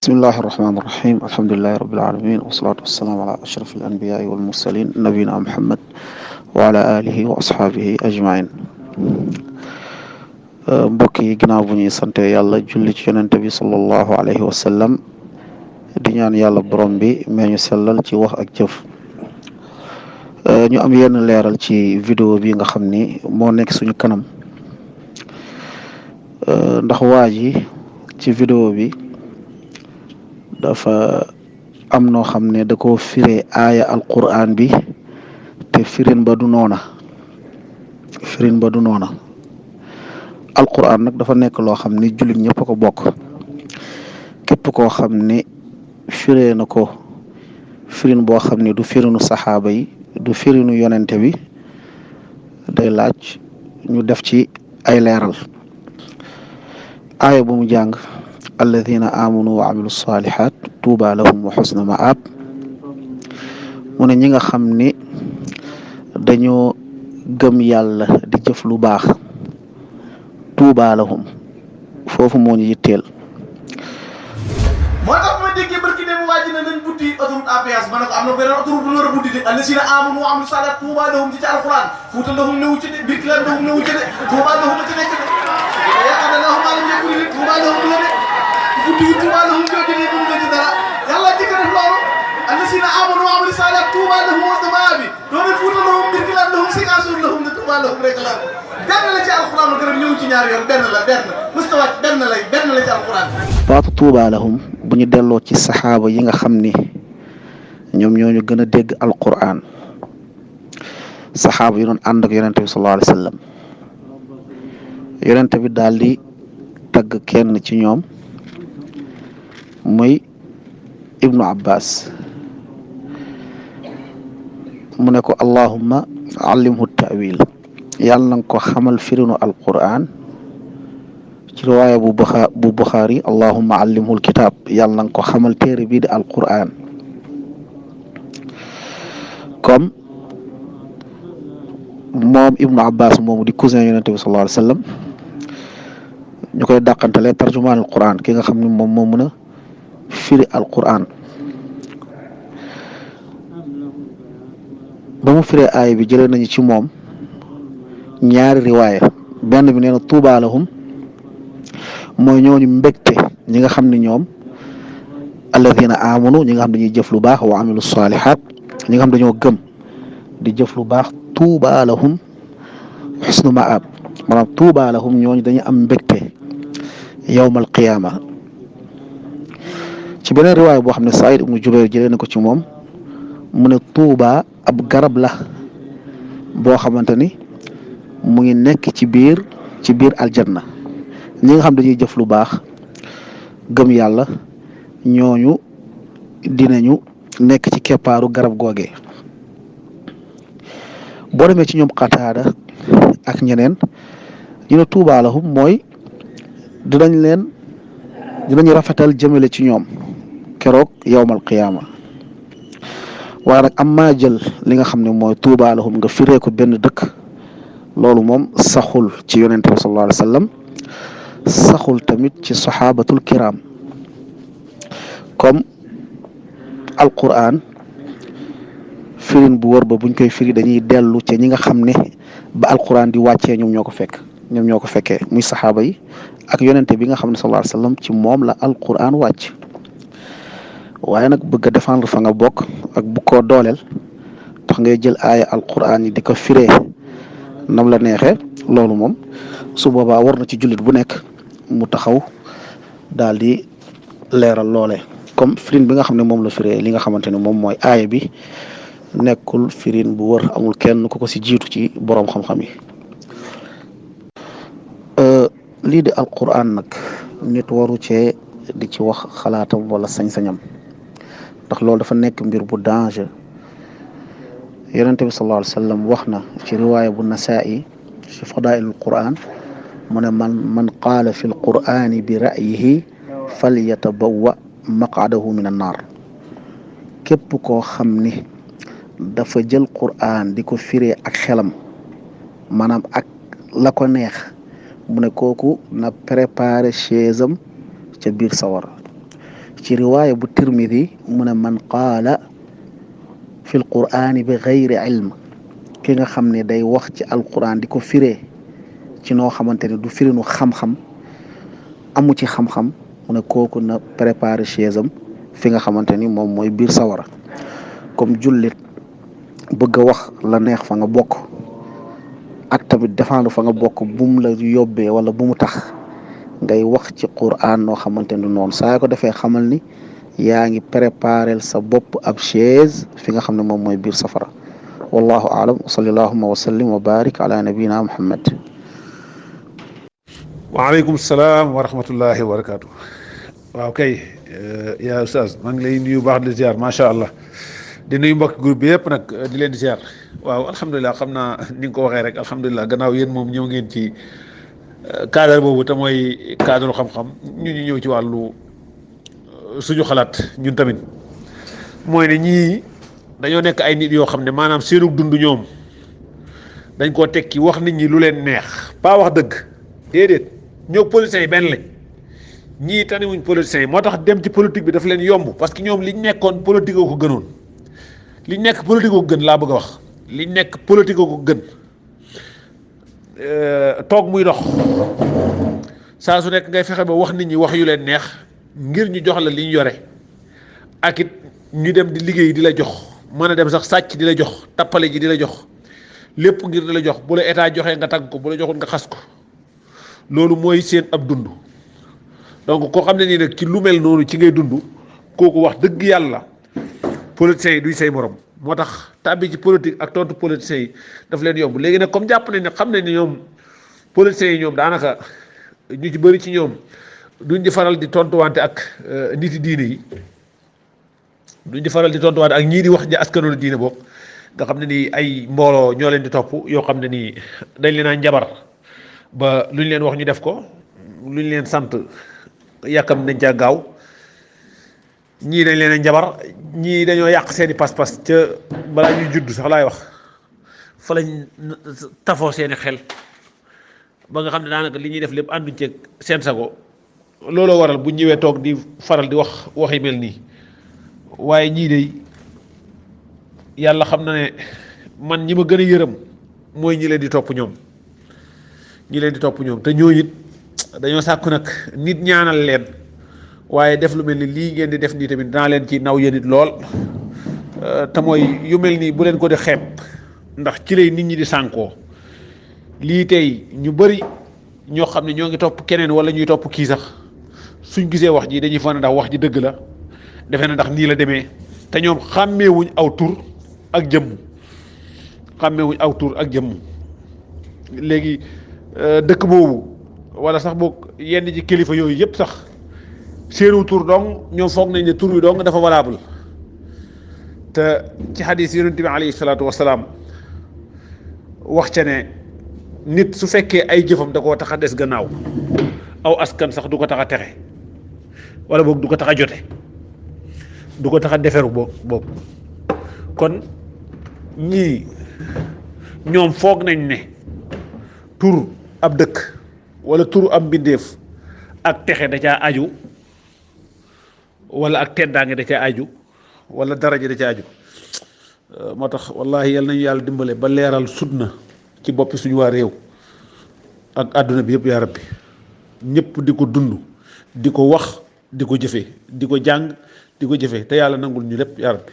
bismillahi irrahmani irrahim alhamdulilahi rabilalamin wasalatu wasalaamu ala ashraf alanbiyai walmursalin nabina muhammad wa ala alihi wa ashaabihi ajmain mbokk yi ginnaaw bu ñuy sante yàlla julli ci yonente bi sallallahu alayhi wa sallam di ñaan yàlla borom bi mee ñu sellal ci wax ak jëf ñu am yenn leeral ci vidéo bi nga xam ni moo nekk suñu kanam ndax waa ji ci vidéo bi dafa am noo xam ne da ko firee aaya alquran bi te firin ba du noona alquran nag dafa nekk loo xam ni jullit ñëpp a ko bokk képp koo xam ne firee na ko firin boo xam ne du firinu saxaaba yi du firinu yonente bi day laaj ñu def ci ay leeral aaya bu mu jàng alladina amanu wa amilu salihat tuuba lahum wa xusna maab mu ne ñi nga xam ni dañoo gëm yàlla di jëf lu baax tuuba lahum foofu moo ñu yitteel. moo tax ma déggee barki dem waa ji ne nañ buddi autoroute à péage ma ne ko am na beneen autoroute bu ñu war a buddi de alladina amanu wa amilu salihat tuuba lahum ci alquran fuuta lahum newu ci de birkilaan lahum newu ci de tuuba lahum la ci nekk de yaakaar naa lahum alam yëkkuli de tuuba lahum la de guddi gi tuuba lahum jooju ne duñ ci dara yàlla jëkk def loolu alladina amanu wa amilu salihat tuuba lahum wa samaabi doone fuuta lahum birkilaan lahum sikaasuur lahum ne tuuba lahum rek la benn la ci alquran la gërëm ñëw ci ñaari yoon benn mustawa benn la ci alquran. baatu tuuba lahum bu ñu delloo ci saxaaba yi nga xam ni ñoom ñoo ñu gën a dégg alquran saxaaba yi doon ànd ak yonente bi sallallahu alayhi wa sallam yonente bi daal di tagg kenn ci ñoom muy ibnu abbas mu ne ko allahumma allimhu tawil yàlla na ko xamal firinu alquran ci riwaaya bu buxaari allahumma allimhu alkitab yàlla na ko xamal téere bii di alquran comme moom ibnu abbas moomu di cousin yonente bi sallallahu alayhi wa sallam ñu koy dàqantale tarjumaan alquran ki nga xam ne moom moo mën a firi alquran ba mu firee aaya bi jëlee nañu ci moom ñaari riwaaya benn bi nee na tuuba lahum mooy ñooñu mbégte ñi nga xam ne ñoom alladina amanu ñi nga xam dañuy jëf lu baax wa amilu salihat ñi nga xam dañoo gëm di jëf lu baax tuuba lahum xusnu maab maanaam tuuba lahum ñooñu dañuy am mbégte yawmal qiyaama ci beneen riwaaya boo xam ne Saïd ibnu Jubayr jëlee na ko ci moom mu ne tuuba ab garab la boo xamante ni mu ngi nekk ci biir aljanna ñi nga xam dañuy jëf lu baax gëm yàlla ñooñu dinañu nekk ci keppaaru garab googe boo demee ci ñoom Qataada ak ñeneen ñu ne tuuba lahum mooy dinañ rafetal jëmale ci ñoom keroog yawmal qiyaama waaye nag am maa jël li nga xam ne mooy tuuba lahum nga firee ko benn dëkk loolu moom saxul ci yonente bi sallallahu alayhi wa sallam saxul tamit ci saxaabatul kiram comme alquran firin bu wër ba buñ koy firi dañuy dellu ca ñi nga xam ne ba alquran di wàccee ñoom ñoo ko fekkee muy saxaaba yi ak yonente bi nga xam ne sallallahu alayhi wa sallam ci moom la alquran wàcc waaye nag bëgg a défendre fa nga bokk ak bu ko dooleel tax ngay jël aaya alquran yi di ko firee nam la neexee loolu moom su boobaa war na ci jullit bu nekk mu taxaw daal di leeral loole comme firin bi nga xam ne moom la firee li nga xamante ne moom mooy aaya bi nekkul firin bu wër amul kenn ku ko si jiitu ci boroom xam-xam yi lii di alquran nag nit waru cee di ci wax xalaatam wala sañ-sañam ndax loolu dafa nekk mbir bu danger yonente bi sallallahu alayhi wa sallam wax na ci riwaaya bu nasaa'i ci fadaa'ilul quran mu ne man qaala fi lqurani bi ra'yihi falyatabawwa maq'adahu min annaar képp koo xam ni dafa jël quran di ko firee ak xelam maanaam ak la ko neex mu ne kooku na préparé chaise am ca biir sawara ci riwaaya bu tirmidi mu ne man qaala fi l qur'ani bi gayri ilm ki nga xam ne day wax ci alquran di ko firee ci noo xamante ne du firinu xam-xam amu ci xam-xam mu ne kooku na préparer chaise am fi nga xamante ni moom mooy biir sawara comme jullit bëgg a wax la neex fa nga bokk ak tamit défendre fa nga bokk bum la yóbbee wala bu mu tax ngay wax ci Qur'an noo xamante ni noonu saa ko defee xamal ni yaa ngi préparel sa bopp ab chaise fi nga xam ne moom mooy biir safara wallahu aalam wa sallallahu wa sallim wa barik ala nabiyina muhammad. waaleykum salaam wa rahmatullahi wa barakaatu. waaw kay yaa Oustaz maa ngi lay nuyu baax di ziar macha allah di nuyu mbokk groupe bi yëpp nag di leen di ziar waaw alhamdulilah xam naa ni nga ko waxee rek alhamdulilah gannaaw yéen moom ñëw ngeen ci cadre boobu te mooy cadre xam-xam ñu ñëw ci wàllu suñu xalaat ñun tamit mooy ne ñii dañoo nekk ay nit yoo xam ne maanaam seenu dund ñoom dañ koo tekki wax nit ñi lu leen neex pas wax dëgg déedéet ñoo politiciens yi benn lañ ñii taniwuñ politiciens yi moo tax dem ci politique bi daf leen yomb parce que ñoom liñ nekkoon politique ko gënoon liñ nekk politique ko gën laa bëgg a wax liñ nekk politique ko gën toog muy dox saa su nekk ngay fexe ba wax nit ñi wax yu leen neex ngir ñu jox la li ñu yore ak it ñu dem di liggéey di la jox mën a dem sax sàcc di la jox tappale ji di la jox lépp ngir di la jox bu la état joxee nga tagg ko bu la joxul nga xas ko loolu mooy seen ab dund donc koo xam ne nii nag ci lu mel noonu ci ngay dund kooku wax dëgg yàlla politiciens yi duy say morom moo tax tàbbi ci politique ak tontu politiciens yi daf leen yomb léegi nag comme jàpp nañ ne xam nañ ne ñoom politiciens yi ñoom daanaka ñu ci bëri ci ñoom duñ di faral di tontuwante ak niti diine yi duñ di faral di tontuwante ak ñii di wax ja askanoonu diine boobu nga xam ne nii ay mbooloo ñoo leen di topp yoo xam ne nii dañ leen a njabar ba luñ leen wax ñu def ko luñ leen sant yàkkam nañ caa gaaw ñii dañ leen a njabar ñii dañoo yàq seeni pas-pas ca balaa ñuy judd sax laay wax fa lañ tafoo seeni xel ba nga xam ne daanaka li ñuy def lépp ànduñ ceeg seen sago looloo waral bu ñëwee toog di faral di wax waxi mel nii waaye ñii de yàlla xam na ne man ñi ma gën a yërëm mooy ñi leen di topp ñoom te ñooñu it dañoo sàkku nag nit ñaanal leen waaye def lu mel ni lii ngeen di def nii tamit dinaa leen ci naw yéen it lool te mooy yu mel nii bu leen ko di xeeb ndax ci lay nit ñi di sànkoo lii tey ñu bëri ñoo xam ne ñoo ngi topp keneen wala ñuy topp kii sax suñ gisee wax ji dañuy fan ndax wax ji dëgg la defe na ndax nii la demee te ñoom xàmmeewuñ aw tur ak jëmm léegi dëkk boobu wala sax boog yenn ci kilifa yooyu yëpp sax seenu tur dong ñoom foog nañ ne tur wi dong dafa valable te ci xadis yonent bi alayhi salaatu wasalaam wax ca ne nit su fekkee ay jëfam da koo tax a des gannaaw aw askan sax du ko tax a texe wala boog du ko tax a jote du ko tax a deferu boobu kon ñii ñoom foog nañ ne tur ab dëkk wala turu ab mbindeef ak texe da caa aju wala ak teddaange da caa aju wala daraja da caa aju moo tax wallahi yal nañu yàlla dimbale ba leeral sunna ci boppi suñu waa réew ak àdduna bi yëpp yaa rabbi ñëpp di ko dund di ko wax di ko jëfe di ko jàng di ko jëfe te yàlla nangul ñu lépp yaa rabbi